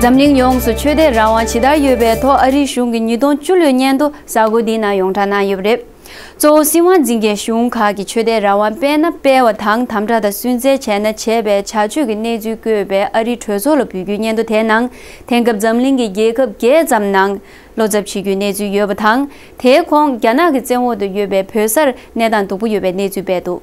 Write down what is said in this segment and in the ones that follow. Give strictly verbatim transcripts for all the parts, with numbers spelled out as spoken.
འཛམ་གླིང་ཡོངས་སུ་ཆོས་དད་རང་དབང་ཇི་ལྟར་ཡོད་པའི་ཐོག་ཨ་རིའི་གཞུང་གིས་ཉིས་སྟོང་བཅུ་ལོའི་སྙན་ཐོ་གཟའ་འཁོར་འདིའི་ནང་ཡོངས་གྲགས་གནང་ཡོད་པ་རེད། གཙོ་བོ་སྲིད་དབང་འཛིན་མཁན་གཞུང་ཁག་གིས་ཆོས་དད་རང་དབང་སྤེལ་ན་སྤེལ་བ་དང་དམ་དྲག་དང་སུན་གཙེར་བྱས་ན་བྱས་པའི་བྱ་སྤྱོད་ཀྱི་གནས་ཚུལ་བཀོད་པའི་ཨ་རིའི་གྲོས་ཚོགས་ལ་འབུལ་རྒྱུའི་སྙན་ཐོ་དེའི་ནང་དེང་སྐབས་འཛམ་གླིང་གི་རྒྱལ་ཁབ་བརྒྱད་ཙམ་ནང་བློ་འཚབ་བྱེད་རྒྱུའི་གནས་ཚུལ་ཡོད་པ་དང་། དེའི་ཁོངས་རྒྱ་ནག་གི་བཙན་འོག་ཏུ་ཡོད་པའི་བོད་སར་གནས་སྟངས་སྡུག་པོ་ཡོད་པའི་གནས་ཚུལ་སྤེལ་འདུག་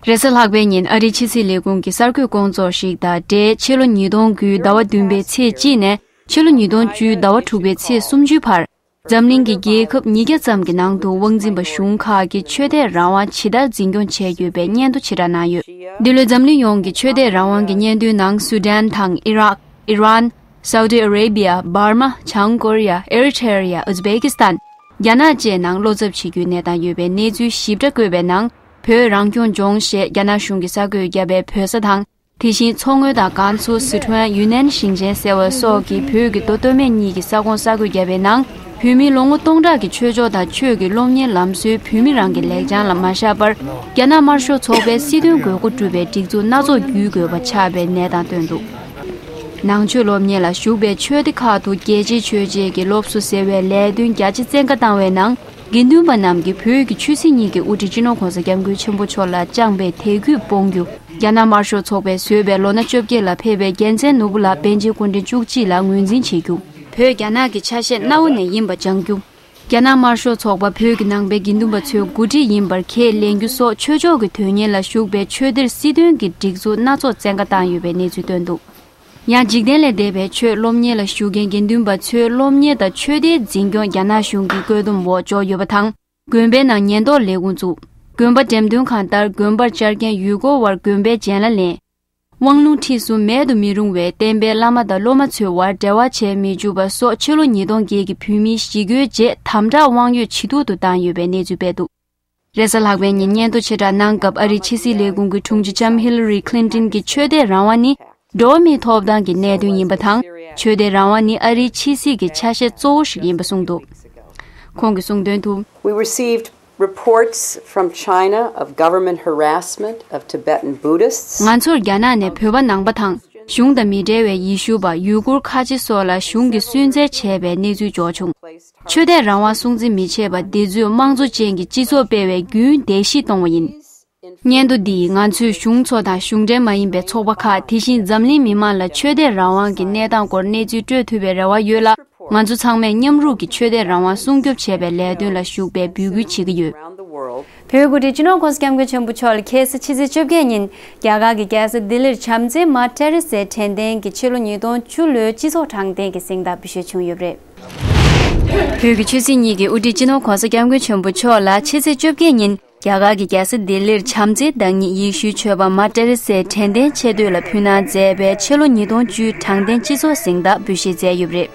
རེས་གཟའ་ལྷག་པའི་ཉིན་ཨ་རིའི་ཕྱི་སྲིད་ལས་ཁུངས་ཀྱི་གསར་འགོད་སྐོང་ཚོགས་ཤིག་དང་འབྲེལ་ཕྱི་ལོ་ཉིས་སྟོང་དགུའི་ཟླ་བ་བདུན་པའི་ཚེས་གཅིག་ནས་ཕྱི་ལོ་ཉིས་སྟོང་བཅུའི་ཟླ་བ་དྲུག་པའི་ཚེས་སུམ་ཅུའི་བར་འཛམ་གླིང་གི་རྒྱལ་ཁབ་ཉིས་བརྒྱ་ཙམ་གྱི་ནང་དུ་དབང་འཛིན་པ་གཞུང་ཁག་གིས་ཆོས་དད་རང་དབང་ཇི་ལྟར་འཛིན་སྐྱོང་བྱས་ཡོད་པའི་སྙན་ཐོ་ཕྱིར་བསྒྲགས་གནང་ཡོད། འདི་ལོའི་འཛམ་གླིང་ཡོངས་ཀྱི་ཆོས་དད་རང་དབང་གི་སྙན་ཐོའི་ནང་སུ་དཱན་དང་ཨི་རག་ཨི་རན། སའུ་ཏི་ཨ་རེ་བི་ཡ། འབར་མ། བྱང་ཀོ་རི་ཡ། ཨེ་རི་ཐྲེ་རི་ཡ། ཨུ་ཛི་བེ་ཀི་སི་ཐན། རྒྱ་ནག་བཅས་ནང་བློ་འཚབ་བྱེད་རྒྱུའི་གནས་སྟངས་ཡོད་པའི་གནས་ཚུལ་ཞིབ་ཕྲ་བཀོད་པའི་ནང་། བོད་རང་སྐྱོང་ལྗོངས་ཞེས་རྒྱ་ནག་གཞུང་གིས་གསར་འགོད་བརྒྱབ་པའི་བོད་ས་དང་། དེ་བཞིན་མཚོ་སྔོན་དང་ཀན་སུའུ། སི་ཁྲོན། ཡུན་ནན་ཞིང་ཆེན་ཟེར་བ་སོགས་ཀྱི་བོད་ཀྱི་མདོ་སྟོད་སྨད་གཉིས་ཀྱི་ས་ཁོངས་གསར་འགོད་བརྒྱབ་པའི་ནང་། བོད་མིའི་ལོ་ངོ་སྟོང་ཕྲག་གི་ཆོས་ཕྱོགས་དང་ཆོས་ཀྱི་སློབ་གཉེར་ལམ་སྲོལ་བོད་མི་རང་གི་ལེགས་བྱང་ལ་མ་བཞག་པར། རྒྱ་ནག་དམར་ཤོག་ཚོགས་པའི་སྲིད་དོན་དགོས་མཁོ་སྒྲུབ་པའི་སྒྲིག་འཛུགས་སྣ་ཚོགས་བརྒྱུད་དགོས་པ་ཆགས་པའི་གནས་སྟངས་བཏོན་འདུག་ནང་ཆོས་སློབ་གཉེར་ལ་ཞུགས་པའི་ཆོས་སྡེ་ཁག་ཏུ་རྒྱལ་གཅེས་ཆོས་གཅེས་ཀྱི་སློབ་གསོ་ཟེར་བའི་ལས་དོན་རྒྱ་ཆེ་བཙན་བཀའ་བཏང་བའི་ནང་། དགེ་འདུན་པ་རྣམས་ཀྱིས་བོད་ཀྱི་ཆོས་སྲིད་གཉིས་ཀྱི་དབུ་ཁྲིད་སྤྱི་ནོར་༸གོང་ས་༸སྐྱབས་མགོན་ཆེན་པོ་མཆོག་ལ་བཅངས་པའི་དད་གུས་སྤོང་རྒྱུ། རྒྱ་ནག་དམར་ཤོག་ཚོགས་པས་བཟོས་པའི་ལོ་ན་བཅོ་བརྒྱད་ལ་ཕེབས་པའི་རྒྱལ་མཚན་ནོར་བུ་ལགས་པཎ་ཆེན་སྐུ་ཕྲེང་བཅུ་གཅིག་ལ་ངོས་འཛིན་བྱེད་རྒྱུ། བོད་རྒྱ་ནག་གི་ཆ་ཤས་གནའ་བོ་ནས་ཡིན་པ་སྦྱང་རྒྱུ། རྒྱ་ནག་དམར་ཤོག་ཚོགས་པ་བོད་ཀྱི་ནང་པའི་དགེ་འདུན་པ་ཚོའི་འགོ་ཁྲིད་ཡིན་པར་ཁས་ལེན་རྒྱུ་སོགས་ཆོས་ཕྱོགས་ཀྱི་དོན་གཉེར་ལ་ཞུགས་པའི་ཆོས་སྡེར་སྲིད་དོན་གྱི་སྒྲིག་འཛུགས་སྣ་ཚོགས་བཙན་བཀའ་བཏང་ཡོད་པའི་གནས་ཚུལ་བཏོན་འདུག་ཡང་འཇིག་རྟེན་ལས་འདས་པའི་ཆོས་སློབ་གཉེར་ལ་ཞུགས་མཁན་དགེ་འདུན་པ་ཚོའི་སློབ་གཉེར་དང་ཆོས་སྡེའི་འཛིན་སྐྱོང་རྒྱ་ནག་གཞུང་གི་བཀོད་འདོམས་འོག་འཇོག་ཡོད་པ་དང་། དགོན་པའི་ནང་ཉེན་རྟོག་ལས་ཁུངས་བཙུགས། དགོན་པ་འགྲེམས་སྟོན་ཁང་ལྟར་དགོན་པར་བཅར་མཁན་ཡུལ་སྐོར་བར་དགོན་པའི་སྦྱན་ལ་ལེན། དབང་ལུང་ཁྲིད་གསུམ་མེད་དུ་མི་རུང་བའི་བསྟན་པའི་བླ་མ་དང་སློབ་མ་ཚོའི་བར་འབྲེལ་བ་བྱས་མི་བཅུག་པ་སོགས་ཕྱི་ལོ་ཉིས་སྟོང་བརྒྱད་ཀྱི་བོད་མིའི་ཞི་རྒོལ་རྗེས་དམ་དྲག་དབང་ཡོད་ཇེ་སྡུག་ཏུ་བཏང་ཡོད་པའི་གནས་ཚུལ་སྤེལ་འདུག་རེས་གཟའ་ལྷག་པའི་ཉིན་སྙན་ཐོ་ཆེ་དྲགས་གནང་སྐབས་ཨ་རིའི་ཕྱི་སྲིད་ལས་ཁུངས་ཀྱི་དྲུང་ཆེ་ལྕམ་ཧི་ལ་རི་ཁི་ལིན་ཏིན་གྱིས་ཆོས་དད་རང་དབང་ནི་འགྲོ་བ་མིའི་ཐོབ་ཐང་གི་གནད་དོན་ཡིན་པ་དང་། ཆོས་དད་རང་དབང་ནི་ཨ་རིའི་ཕྱི་སྲིད་ཀྱི་ཆ་ཤས་གཙོ་བོ་ཞིག་ཡིན་པ་གསུངས་འདུག་ཁོང་གིས་གསུངས་དོན་དུ། We received reports from China of government harassment of Tibetan Buddhists. ང་ཚོར་རྒྱ་ནག་ནས་བོད་པ་ནང་པ་དང་གཞུང་དང་མི་འབྲེལ་བའི་ཡེ་ཤུ་པ། ཡུ་གུར་ཁ་ཆེ་སོགས་ལ་གཞུང་གིས་སུན་གཙེར་བྱས་པའི་གནས་ཚུལ་འབྱོར་བྱུང་། ཆོས་དད་རང་དབང་སྲུང་བརྩི་མི་བྱེད་པ་འདི་ཚོས་དམངས་གཙོ་ཅན་གྱི་སྤྱི་ཚོགས་སྤེལ་བའི་རྒྱུན་བརྡལ་བཤིག་གཏོང་བ་ཡིན། སྙན་ཐོ་འདིས་ང་ཚོས་གཞུང་ཚོ་དང་གཞུང་འབྲེལ་མ་ཡིན་པའི་ཚོགས་པ་ཁག་དེ་བཞིན་འཛམ་གླིང་མི་མང་ལ་ཆོས་དད་རང་དབང་གི་གནས་སྟངས་སྐོར་གནས་ཚུལ་སྤྲོད་ཐུབ་པའི་རེ་བ་ཡོད་ལ། ང་ཚོ་ཚང་མས་མཉམ་རུབ་ཀྱིས་ཆོས་དད་རང་དབང་སྲུང་སྐྱོབ་བྱེད་པའི་ལས་དོན་ལ་ཞུགས་པའི་འབོད་སྐུལ་བྱེད་ཀྱི་ཡོད། བོད་འགོ་ཁྲིད་སྤྱི་ནོར་༸གོང་ས་༸སྐྱབས་མགོན་ཆེན་པོ་མཆོག་ལ་ཁ་སང་ཕྱི་ཚེས་བཅོ་བརྒྱད་ཉིན་རྒྱ་གར་གྱི་རྒྱལ་ས་ལྡི་ལིར་བྱམས་བརྩེའི་མ་ཏྲེ་རེ་སའི་དྲན་རྟེན་གྱི་ཕྱི་ལོ་ཉིས་སྟོང་བཅུ་ལོའི་སྤྱི་ཚོགས་དྲང་བདེན་གྱི་གཟེངས་རྟགས་འབུལ་བཞེས་བྱུང་ཡོད་པ་རེད། བོད་ཀྱི་ཆོས་སྲིད་གཉིས་ཀྱི་དབུ་ཁྲིད་སྤྱི་ནོར་༸གོང་ས་༸སྐྱབས་མགོན་ཆེན་པོ་མཆོག་ལ་ཕྱི་ཚེས་བཅོ་བརྒྱད་ཉིན་རྒྱ་གར་གྱི་རྒྱལ་ས་ལྡི་ལིར་བྱམས་བརྩེའི་བདག་ཉིད་ཡེ་ཤུའི་ཆོས་པ་མ་ཏྲེ་རེ་སའི་དྲན་རྟེན་ཆེ་བསྟོད་ལ་ཕུལ་གནང་མཛད་པའི་ཕྱི་ལོ་ཉིས་སྟོང་བཅུའི་དྲང་བདེན་སྤྱི་ཚོགས་གཟེངས་རྟགས་འབུལ་བཞེས་མཛད་ཡོད་པ་རེད།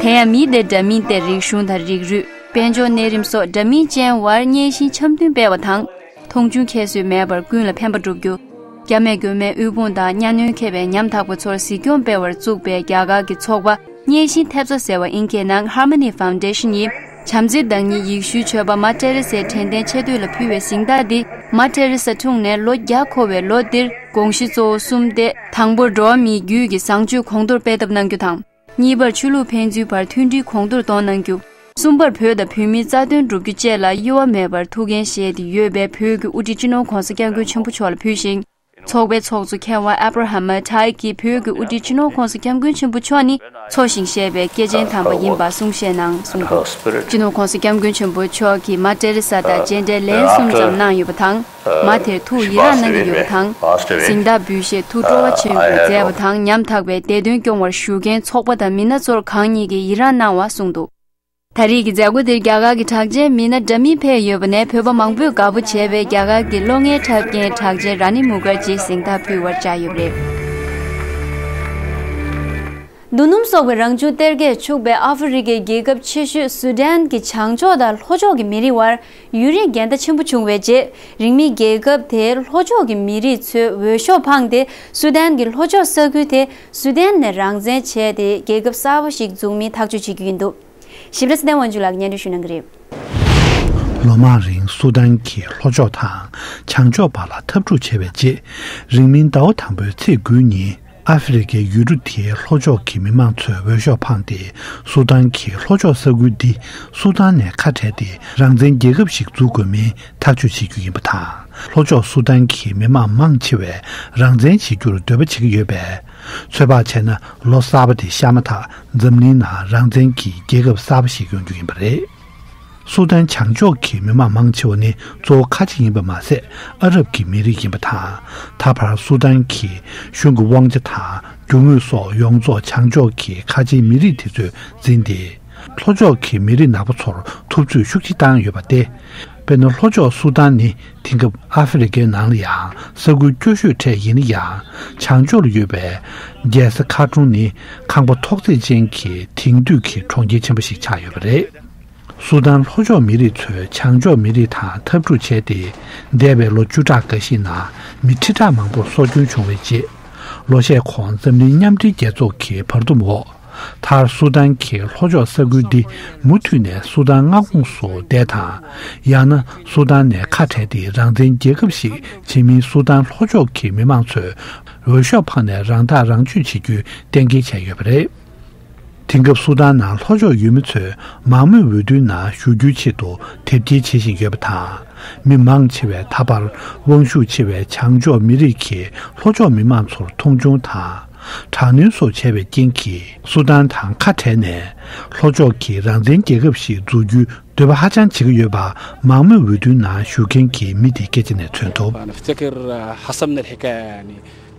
དེ་ཡང་མི་སྡེ་འདྲ་མིན་སྟེ་རིག་གཞུང་དང་རིགས་རུས། དཔལ་འབྱོར་གནས་རིམ་སོགས་འདྲ་མིན་ཅན་བར་མཉེས་གཤིན་འཆམ་མཐུན་སྤེལ་བ་དང་། མཐོང་ཆུང་ཁྱད་གསོད་མེད་པར་ཀུན་ལ་ཕན་པ་བསྒྲུབ་རྒྱུ། རྒྱ་སྨད་མགོན་མེད་དབུལ་ཕོངས་དང་གཉའ་གནོན་ཁེབས་པའི་ཉམ་ཐག་པ་ཚོར་གཟིགས་སྐྱོང་སྤེལ་བར་བཙུགས་པའི་རྒྱ་གར་གྱི་ཚོགས་པ་མཉེས་གཤིན་ཐེབས་རྩ་ཟེར་བ་ཨིན་སྐད་ནང་Harmony Foundation ཡིས་བྱམས་བརྩེའི་བདག་ཉིད་ཡེ་ཤུའི་ཆོས་པ་མ་ཏྲེ་རེ་སའི་དྲན་རྟེན་ཆེ་བསྟོད་ལ་ཕུལ་བའི་གཟེངས་རྟགས་འདི་མ་ཏྲེ་རེ་ས་འཁྲུངས་ནས་ལོ་བརྒྱ་འཁོར་བའི་ལོ་འདིར་དགོངས་གཞི་གཙོ་བོ་གསུམ་སྟེ། དང་པོར་འགྲོ་བ་མིའི་རྒྱུད་ཀྱི་བཟང་སྤྱོད་གོང་མཐོར་སྤེལ་ཐབས་གནང་རྒྱུ་དང་། གཉིས་པར་ཆོས་ལུགས་ཕན་ཚུན་བར་མཐུན་སྒྲིལ་གོང་མཐོར་གཏོང་གནང་རྒྱུ། གསུམ་པར་བོད་དང་བོད་མིའི་རྩ་དོན་བསྒྲུབ་རྒྱུ་བཅས་ལ་གཡོ་བ་མེད་པར་ཐུགས་འགན་བཞེས་ཏེ་ཡོད་པའི་བོད་ཀྱི་དབུ་ཁྲིད་སྤྱི་ནོར་༸གོང་ས་༸སྐྱབས་མགོན་ཆེན་པོ་མཆོག་ལ་ཕུལ་ཞིང་། ཚོགས་པའི་ཚོགས་གཙོ་མཁས་དབང་ཨབ་ར་ཧམ་མ་ཐའི་ཀྱིས་བོད་ཀྱི་དབུ་ཁྲིད་སྤྱི་ནོར་༸གོང་ས་༸སྐྱབས་མགོན་ཆེན་པོ་མཆོག་ནི་འཚོ་ཞིང་གཞེས་པའི་སྐྱེས་ཆེན་དམ་པ་ཡིན་པ་གསུང་བཤད་གནང་གསུངས་འདུག་སྤྱི་ནོར་༸གོང་ས་༸སྐྱབས་མགོན་ཆེན་པོ་མཆོག་གིས་མ་ཏྲེ་རེ་ས་དང་མཇལ་འཕྲད་ལན་གསུམ་ཙམ་གནང་ཡོད་པ་དང་། མ་དེར་ཐུགས་ཡི་རངས་གནང་གི་ཡོད་པ་དང་། གཟེངས་རྟགས་འབུལ་བཞེས་ཐུགས་སྤྲོ་བ་ཆེན་པོས་མཛད་པ་དང་། ཉམ་ཐག་པའི་བདེ་དོན་སྐྱོང་བར་ཞུགས་མཁན་ཚོགས་པ་དང་མི་སྣ་ཚོར་གང་ཉིད་ཀྱིས་ཡི་རངས་གནང་བ་གསུངས་འདུག་ད་རེས་ཀྱི་མཛད་སྒོ་འདིར་རྒྱ་གར་གྱི་གྲགས་ཅན་མི་སྣ་འདྲ་མིན་ཕེབས་ཡོད་པ་ནས་བོད་པ་མང་པོས་དགའ་པོ་བྱས་པའི་རྒྱ་གར་གྱི་གློག་བརྙན་འཁྲབ་མཁན་གྲགས་ཅན་ར་ནི་མུ་ཁར་ཇིས་གཟེངས་རྟགས་ཕུལ་བར་བཅར་ཡོད་པ་རེད། རྡོ་སྣུམ་གསོག་པའི་རང་བྱུང་གཏེར་ཁས་ཕྱུག་པའི་ཨ་ཧྥེ་རི་ཁའི་རྒྱལ་ཁབ་ཆེ་ཤོས་སུ་དཱན་གྱི་བྱང་ཕྱོགས་དང་ལྷོ་ཕྱོགས་ཀྱི་མི་རིགས་བར་ཡུན་རིང་འགལ་ཟླ་ཆེན་པོ་བྱུང་བའི་རྗེས། རིང་མིན་རྒྱལ་ཁབ་དེའི་ལྷོ་ཕྱོགས་ཀྱི་མི་རིགས་ཚོས་འོས་ཤོག་འཕངས་ཏེ། སུ་དཱན་གྱི་ལྷོ་ཕྱོགས་ས་ཁུལ་དེ་སུ་དཱན་ནས་རང་བཙན་བྱས་ཏེ། རྒྱལ་ཁབ་གསར་པ་ཞིག་འཛུགས་རྨིའི་ཐག་གཅོད་བྱེད་རྒྱུ་ཡིན་འདུག་ཞིབ་ཕྲ་ཚེ་བརྟན་དབང་ཕྱུག་ལགས་ཀྱིས་སྙན་སྒྲོན་ཞུ་གནང་གི་རེད། ལོ་མང་རིང་སུ་དཱན་གྱི་ལྷོ་ཕྱོགས་དང་བྱང་ཕྱོགས་བར་ལ་འཐབ་འཁྲུག་བྱས་པའི་རྗེས། རིང་མིན་ཟླ་བ་དང་པོའི་ཚེས་དགུའི་ཉིན། ཨ་ཧྥེ་རི་ཁའི་ཡུལ་གྲུ་དེའི་ལྷོ་ཕྱོགས་ཀྱི་མི་མང་ཚོས་འོས་ཤོག་འཕངས་ཏེ། སུ་དཱན་གྱི་ལྷོ་ཕྱོགས་ས་ཁུལ་འདི་སུ་དཱན་ནས་ཁ་བྲལ་ཏེ། རང་བཙན་རྒྱལ་ཁབ་ཞིག་འཛུགས་དགོས་མིན་ཐག་གཅོད་བྱེད་རྒྱུ་ཡིན་པ་དང་། ལྷོ་ཕྱོགས་སུ་དཱན་གྱི་མི་མང་མང་ཆེ་བས་རང་བཙན་བྱེད་རྒྱུར་འདོད་པ་བྱེད་ཀྱི་ཡོད་པས། ཚོད་དཔག་བྱས་ན། ལོ་གསར་པ་དེ་ཤར་མ་ཐག་འཛམ་གླིང་ནང་རང་བཙན་གྱི་རྒྱལ་ཁབ་གསར་པ་ཞིག་ཡོང་རྒྱུ་ཡིན་པ་རེད། སུ་དཱན་བྱང་ཕྱོགས་ཀྱི་མི་མང་མང་ཆེ་བ་ནི་གཙོ་བོ་ཁ་ཆེ་ཡིན་པ་མ་ཟད། ཨ་རབ་ཀྱི་མི་རིགས་ཡིན་པ་དང་། ད་བར་སུ་དཱན་གྱི་གཞུང་གི་དབང་ཆ་དང་རྒྱུ་དངོས་སོགས་ཡོངས་རྫོགས་བྱང་ཕྱོགས་ཀྱི་ཁ་ཆེའི་མི་རིགས་དེ་ཚོས་འཛིན་ཏེ། ལྷོ་ཕྱོགས་ཀྱི་མི་རིགས་ནག་པོ་ཚོར་ཐུབ་ཚོད་ཤུགས་ཆེ་བཏང་ཡོད་པ་སྟེ། དཔེར་ན། ལྷོ་ཕྱོགས་སུ་དཱན་ནི་དེང་སྐབས་ཨ་ཧྥེ་རི་ཁའི་ནང་ལ་ཡང་ས་ཁུལ་སྐྱོ་ཤོས་གྲས་ཡིན་ན་ཡང་། བྱང་ཕྱོགས་ལ་ཡོད་པའི་རྒྱལ་ས་ཁར་ཊུམ་ནི་ཁང་པ་ཐོག་བརྩེགས་ཅན་གྱི་དེང་དུས་ཀྱི་གྲོང་ཁྱེར་ཆེན་པོ་ཞིག་ཆགས་ཡོད་པ་རེད། སུ་དཱན་ལྷོ་ཕྱོགས་མི་རིགས་ཚོས་བྱང་ཕྱོགས་མི་རིགས་དང་འཐབ་འཁྲུག་བྱས་ཏེ། འདས་པའི་ལོ་བཅུ་ཕྲག་འགའ་ཞིག་ནང་མི་ཁྲི་ཕྲག་མང་པོར་སྲོག་སྐྱོན་བྱུང་བའི་རྗེས། ལོ་ཤས་གོང་འཛམ་གླིང་མཉམ་འབྲེལ་རྒྱལ་ཚོགས་ཀྱི་བར་འདུམ་འོག་མཐར་སུ་དཱན་གྱི་ལྷོ་ཕྱོགས་ས་ཁུལ་འདི་མུ་མཐུད་ནས་སུ་དཱན་མངའ་ཁོངས་སུ་བསྡད་དང་། ཡང་ན་སུ་དཱན་ནས་ཁ་བྲལ་ཏེ་རང་བཙན་རྒྱལ་ཁབ་ཞིག་བྱེད་མིན། སུ་དཱན་ལྷོ་ཕྱོགས་ཀྱི་མི་མང་ཚོས་འོས་ཤོག་འཕངས་ནས་རང་ཐག་རང་གཅོད་བྱེད་རྒྱུའི་གཏན་འཁེལ་བྱས་ཡོད་པ་རེད། དེང་སྐབས་སུ་དཱན་ནང་ལྷོ་ཕྱོགས་ཡུལ་མི་ཚོས་མང་མོས་འོས་བསྡུའི་ནང་ཞུགས་རྒྱུའི་ཆེད་དུ་དེབ་སྐྱེལ་བྱེད་བཞིན་ཡོད་པ་དང་། མི་མང་ཆེ་བས་ད་བར་དབང་ཤུགས་ཆེ་བའི་བྱང་ཕྱོགས་མི་རིགས་ཀྱིས་ལྷོ་ཕྱོགས་མི་མང་ཚོར་མཐོང་ཆུང་དང་། དྲག་གནོན་སོགས་བྱས་པའི་རྐྱེན་གྱིས། སུ་དཱན་དང་ཁ་བྲལ་ནས་ལྷོ་ཕྱོགས་ཀྱི་རང་བཙན་རྒྱལ་ཁབ་ཞིག་འཛུགས་རྒྱུའི་འདོད་པ་ཧ་ཅང་བྱེད་ཀྱི་ཡོད་པ། མང་མོས་འོས་བསྡུའི་ནང་ཞུགས་མཁན་གྱི་མི་དེའི་སྐད་ཆ་ནས་མཚོན་ཐུབ། أنا أفتكر حسمنا الحكاية، يعني،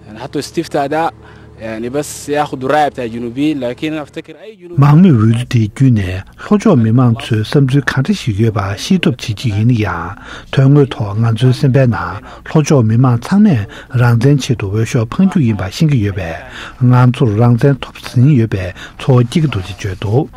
يعني، حتى استفتاء ده، يعني، بس ياخدوا الرأي بتاع الجنوبيين، لكن أنا أفتكر أي جنوبي. མང་མོས་འོས་བསྡུ་དེ་བརྒྱུད་ནས་ལྷོ་ཕྱོགས་མི་མང་ཚོའི་བསམ་ཚུལ་གང་འདྲ་ཞིག་ཡོད་པ་ཤེས་ཐབས་བྱེད་ཀྱི་ཡིན་ན་ཡང་། དོན་དངོས་ཐོག་ང་ཚོའི་སེམས་པའི་ནང་ལྷོ་ཕྱོགས་མི་མང་ཚང་མས་རང་བཙན་ཆེད་དུ་འོས་ཤོག་འཕང་རྒྱུ་ཡིན་པ་ཤེས་ཀྱི་ཡོད་པས། ང་ཚོར་རང་བཙན་ཐོབ་ཟིན་ཡོད་པའི་ཚོར་བ་སྐྱེ་གི་འདུག་ཅེས་བརྗོད་འདུག་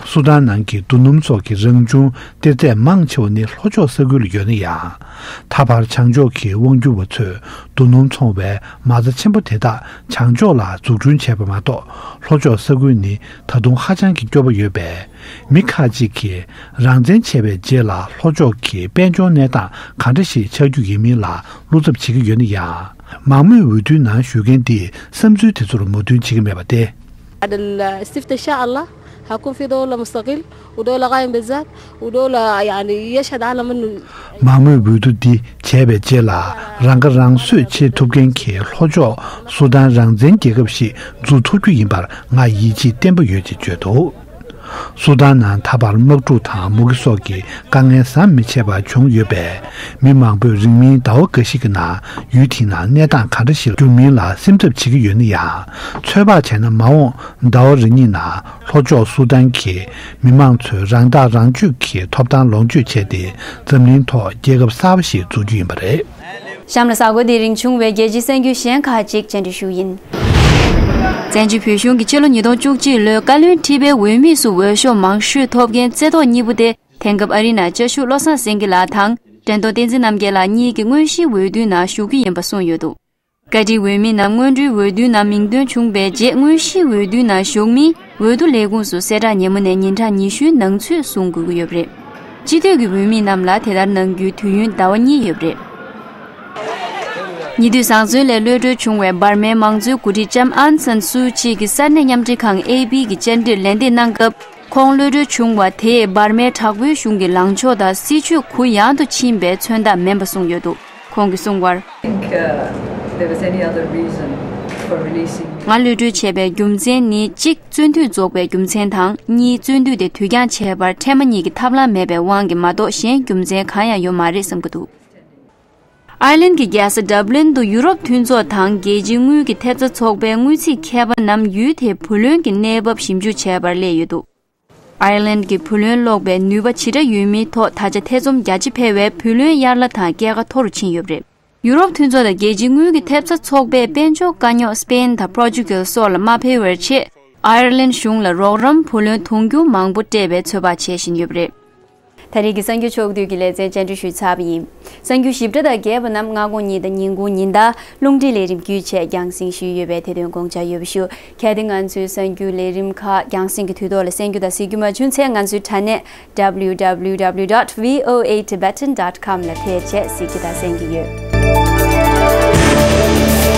སུ་དཱན་ནང་གི་རྡོ་སྣུམ་སོགས་ཀྱི་རང་བྱུང་གཏེར་རྫས་མང་ཆེ་བ་ནི་ལྷོ་ཕྱོགས་ས་ཁུལ་ལ་ཡོད་ན་ཡང་། ད་བར་བྱང་ཕྱོགས་ཀྱི་དབང་སྒྱུར་བ་ཚོས་རྡོ་སྣུམ་འཚོང་བའི་མ་རྩ་ཆེན་པོ་དེ་དག་བྱང་ཕྱོགས་ལ་འཛུགས་སྐྲུན་བྱས་པ་མ་གཏོགས། ལྷོ་ཕྱོགས་ས་ཁུལ་ནི་ད་དུང་ཧ་ཅང་གི་སྐྱོ་པོ་ཡོད་པས། མི་ཁག་ཅིག་གིས་རང་བཙན་བྱས་པའི་རྗེས་ལ་ལྷོ་ཕྱོགས་ཀྱི་དཔལ་འབྱོར་གནས་སྟངས་གང་འདྲ་ཞིག་ཆགས་རྒྱུ་ཡིན་མིན་ལ་བློ་འཚབ་བྱེད་ཀྱི་ཡོད་ན་ཡང་། མང་མོས་འོས་བསྡུའི་ནང་ཞུགས་མཁན་དེས་བསམ་ཚུལ་དེ་ཚོར་མོས་མཐུན་བྱེད་ཀྱི་མེད་པ་སྟེ། بعد الاستفتاء إن شاء الله هكون في دولة مستقل، ودولة قائم بالذات، ودولة يعني يشهد عالم إنه. མང་མོས་འོས་བསྡུ་འདི་བྱས་པའི་རྗེས་ལ། རང་ཁ་རང་གསོས་བྱེད་ཐུབ་མཁན་གྱི་ལྷོ་ཕྱོགས་སུ་དཱན་རང་བཙན་རྒྱལ་ཁབ་ཞིག་འཛུགས་ཐུབ་རྒྱུ་ཡིན་པར་ང་ཡིད་ཆེས་བརྟན་པོ་ཡོད་ཅེས་བརྗོད་འདུག་སུ་དཱན་ནང་ད་བར་དམག་འཁྲུག་དང་མུ་གེ་སོགས་ཀྱི་དཀའ་ངལ་ཟམ་མི་ཆད་པར་བྱུང་ཡོད་པས། མི་མང་པོས་རིང་མིན་ཟླ་བ་འགའ་ཞིག་གི་ནང་ཡུལ་དེའི་ནང་གནས་སྟངས་ག་འདྲ་ཞིག་འགྱུར་མིན་ལ་སེམས་འཚབ་བྱེད་ཀྱི་ཡོད་ན་ཡང་། ཚོད་དཔག་བྱས་ན། མ་འོངས་ཟླ་བ་རེ་གཉིས་ནང་ལྷོ་ཕྱོགས་སུ་དཱན་གྱི་མི་མང་ཚོས་རང་ཐག་རང་གཅོད་ཀྱི་ཐོབ་ཐང་ལོངས་སྤྱོད་བྱས་ཏེ། འཛམ་གླིང་ཐོག་རྒྱལ་ཁབ་གསར་པ་ཞིག་འཛུགས་རྒྱུ་ཡིན་པ་རེད། གཤམ་ལ་གསར་འགོད་འདི་རིན་ཆུང་བས་རྒྱལ་སྤྱིའི་གསར་འགྱུར་གཞན་ཁག་ཅིག་བཅར་འདྲི་ཞུ་ཡིན། བཙན་བྱོལ་བོད་གཞུང་གིས་ཕྱི་ལོ་ཉིས་སྟོང་བཅུ་གཅིག་ལོའི་བཀའ་བློན་ཁྲི་པའི་འོས་མི་སུ་འོས་ཤོག་མང་ཤོས་ཐོབ་མཁན་རྩེ་ཐོག་གཉིས་པོ་དེ། དེང་སྐབས་ཨ་རིའི་ནང་བཅའ་བཞུགས་བློ་བཟང་སེང་གེ་ལགས་དང་། དྲན་རྟོག་བསྟན་འཛིན་རྣམ་རྒྱལ་ལགས་གཉིས་ཀྱིས་དངོས་གཞིའི་འོས་བསྡུའི་ནང་ཞུགས་རྒྱུ་ཡིན་པ་གསུངས་ཡོད་འདུག་བཀའ་ཁྲིའི་འོས་མིའི་ནང་སྔོན་འགྲོའི་འོས་བསྡུའི་ནང་མིང་འདོན་བྱུང་བའི་རྗེས། དངོས་གཞིའི་འོས་བསྡུའི་ནང་ཞུགས་མིན་འོས་བསྡུ་ལས་ཁུངས་སུ་གསལ་བསྒྲགས་ཉིན་མོ་ནས་ཉིན་གྲངས་ཉི་ཤུའི་ནང་ཚུད་གསུང་དགོས་ཀྱི་ཡོད་པ་རེད། སྤྱི་འཐུས་ཀྱི་འོས་མིའི་རྣམས་ལ་དེ་ལྟར་གནང་རྒྱུའི་དུས་ཡུན་ཟླ་བ་གཉིས་ཡོད་པ་རེད། ཉེ་དུས་བཟང་བཙོན་ལས་གློད་གྲོལ་བྱུང་བའི་འབར་མའི་མང་གཙོའི་འགོ་ཁྲིད་ལྕམ་ཨང་སན་སུའུ་ཅི་གིས་གསར་གནས་མཉམ་འབྲེལ་ཁང་ཨེ་པི་གི་བཅར་འདྲིར་ལན་འདེབས་གནང་སྐབས། ཁོང་གློད་གྲོལ་བྱུང་བ་དེས་འབར་མའི་དྲག་པོའི་གཞུང་གི་ལངས་ཕྱོགས་དང་སྲིད་བྱུས་གུ་ཡངས་དུ་ཕྱིན་པའི་མཚོན་རྟགས་མིན་པ་གསུངས་ཡོད་འདུག་ཁོང་གིས་གསུངས་པར། Think, uh, there was any other reason for releasing. ང་གློད་གྲོལ་བྱས་པའི་རྒྱུ་མཚན་ནི། གཅིག་བཙོན་འཐུས་རྫོགས་པའི་རྒྱུ་མཚན་དང་། གཉིས་བཙོན་འདུས་དེ་དུས་འགྱངས་བྱས་པར་ཕྲན་མ་གཉིས་ཀྱི་ཐབས་ལམ་མེད་པའི་དབང་གིས་མ་གཏོགས་གཞན་རྒྱུ་མཚན་གང་ཡང་ཡོད་མ་རེད་བསམ་གྱི་འདུག་ཨའི་ལན་གྱི་རྒྱལ་ས་ཌབ་ལིན་དུ་ཡུ་རོབ་མཐུན་ཚོགས་དང་རྒྱལ་སྤྱིའི་དངུལ་གྱི་ཐེབས་རྩ་ཚོགས་པའི་དངུལ་རྩིས་མཁས་པ་རྣམས་ཡུལ་དེའི་བུ་ལོན་གྱི་གནས་བབ་ཞིབ་འཇུག་བྱས་པར་སླེབས་ཡོད་འདུག་ཨའི་ལན་གྱི་བུ་ལོན་སློག་པའི་ནུས་པ་ཇི་འདྲ་ཡོད་མིན་ཐོག་ད་ཆ་ཐེ་ཚོམ་རྒྱ་ཆེ་འཕེལ་བས། བུ་ལོན་གཡར་གླ་དང་སྐྱེད་ཀ་མཐོ་རུ་ཕྱིན་ཡོད་པ་རེད། ཡུ་རོབ་མཐུན་ཚོགས་དང་རྒྱལ་སྤྱིའི་དངུལ་གྱི་ཐེབས་རྩ་ཚོགས་པས་དཔལ་འབྱོར་དཀའ་རྙོག་སི་པེན་དང་པོར་ཅུ་གལ་སོགས་ལ་མ་འཕེལ་བའི་ཆེད། ཨའི་ལན་གཞུང་ལ་རོགས་རམ་བུ་ལོན་དུང་ཕྱུར་མང་པོ་སྤྲད་པའི་ཚོད་དཔག་བྱེད་བཞིན་ཡོད་པ་རེད། ད་རེས་ཀྱི་གསར་འགྱུར་ཕྱོགས་བསྡུས་ཀྱི་ལེ་ཚན་བཅར་འདྲི་ཞུས་ཚར་བ་ཡིན། གསར་འགྱུར་ཞིབ་ཕྲ་དང་རྒྱས་པ་རྣམས་སྔ་དགོང་གཉིས་དང་ཉིན་གུང་ཉིན་ལྟར་རླུང་འཕྲིན་ལས་རིམ་བརྒྱུད་བྱས་རྒྱང་སྲིང་ཞུས་ཡོད་པས་དེ་དོན་དགོངས་འཇགས་ཡོད་པ་ཞུ། གལ་ཏེ་ང་ཚོའི་གསར་འགྱུར་ལས་རིམ་ཁག་རྒྱང་སྲིང་གི་དུས་ཐོག་ལ་གསན་རྒྱུ་དང་གཟིགས་རྒྱུ་མ་བྱུང་ཚེ་ང་ཚོའི་དྲ་གནས་W W W dot V O A Tibetan dot com ལ་ཕེབས་བྱས་གཟིགས་རྒྱུ་དང་གསན་རྒྱུ་ཡོད།